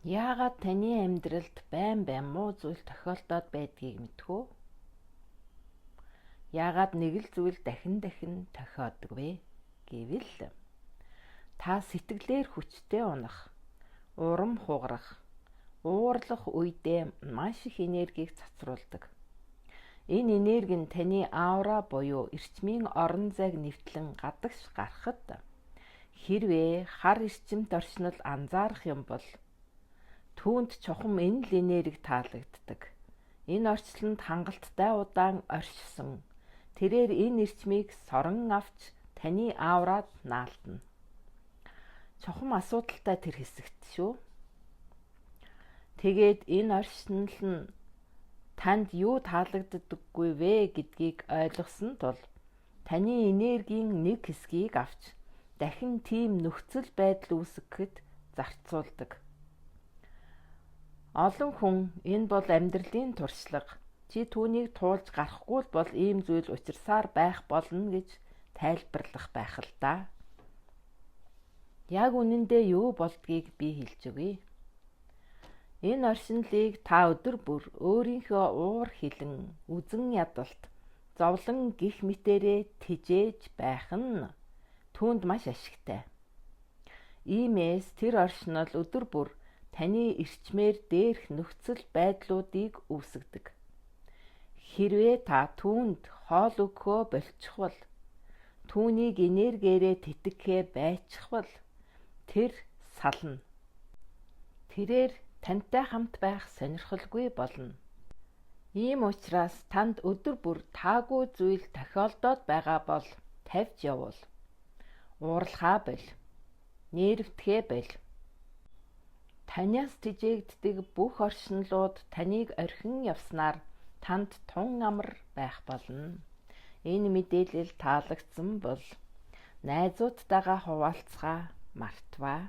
Яагаад таны амьдралд байн байн муу зүйл тохиолдоод байдгийг мэдэх үү? Яагаад нэг л зүйл дахин дахин тохиодог вэ гэвэл та сэтгэлээр хүчтэй унах, урам хугарах, уурлах үедээ маш их энергийг цацруулдаг. Энэ энерги нь таны аура буюу эрчмийн орон зайг нэвтлэн гадагш гарахад хэрвээ хар эрчимт оршнол анзаарах юм бол түүнд чухам энэ л энерги таалагддаг. Энэ орчлонд хангалттай удаан оршисон. Тэрээр энэ эрчмийг сорон авч таны аурад наалдана. Чухам асуудалтай тэр хэсэгт шүү. Тэгээд энэ оршнол нь танд юу таалагддаггүй вэ гэдгийг ойлгосон тул таны энергийн нэг хэсгийг авч дахин тийм нөхцөл байдал үүсгэхэд зарцуулдаг. Олон хүн энэ бол амьдралын туршлага. Чи түүнийг туулж гарахгүй бол ийм зүйл учирсаар байх болно гэж тайлбарлах байх л даа. Яг үнэндээ юу болдгийг би хэлж өгье. Энэ оршинлыг та өдөр бүр өөрийнхөө уур хилэн, үзэн ядалт, зовлон гих мэтэрээ тижээж байх нь түүнд маш ашигтай. Иймээс тэр оршнол өдөр бүр таны эрчмээр дээрх нөхцөл байдлуудыг үүсгэдэг. Хэрвээ та түүнд хоол өгөхөө больчихвол, түүнийг энергиэрээ тэтгэхээ байчихвал тэр сална. Тэрээр тантай хамт байх сонирхолгүй болно. Ийм учраас танд өдөр бүр таагүй зүйл тохиолдоод байгаа бол тавьж явуул. Уурлахаа боль. Нервтэхээ боль. Танаас тэжээгддэг бүх оршинлууд таныг орхин явснаар танд тун амар байх болно. Энэ мэдээлэл таалагдсан бол найзуудтайгаа хуваалцахаа мартваа.